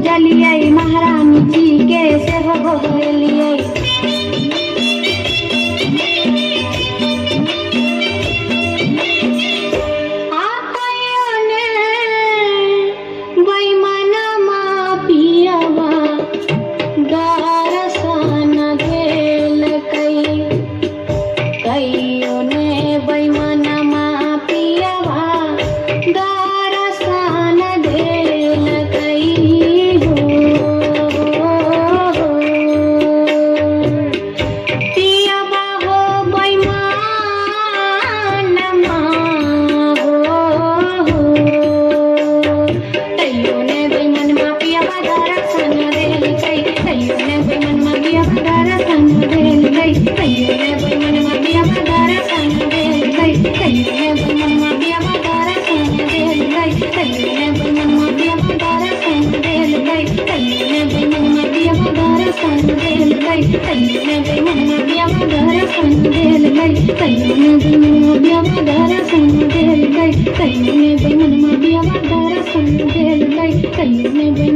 पूजलियै महारानी जी के सेहो भोगलियै। आ कहियो ने बैमनमा पियवा दर्शन देलकै, कहियो ने बैमनमा पियवा दर्शन देलकै हो। पियवा हो बैमनमा हो, तैयो ने बैमनमा पियवा दर्शन देलकै, तैयो ने बैमनमा पियवा दर्शन देलकै, तैयो ने बैमनमा पियवा दर्शन देलकै, तैयो ने बैमनमा पियवा दर्शन देलकै, तैयो ने बैमनमा पियवा दर्शन देलकै, तैयो ने बैमनमा पियवा दर्शन देलकै, तैयो ने बैमनमा पियवा दर्शन देलकै, तैयो ने बैमनमा पियवा दर्शन देलकै, तैयो ने बैमनमा पियवा दर्शन देलकै, तैयो ने बैमनमा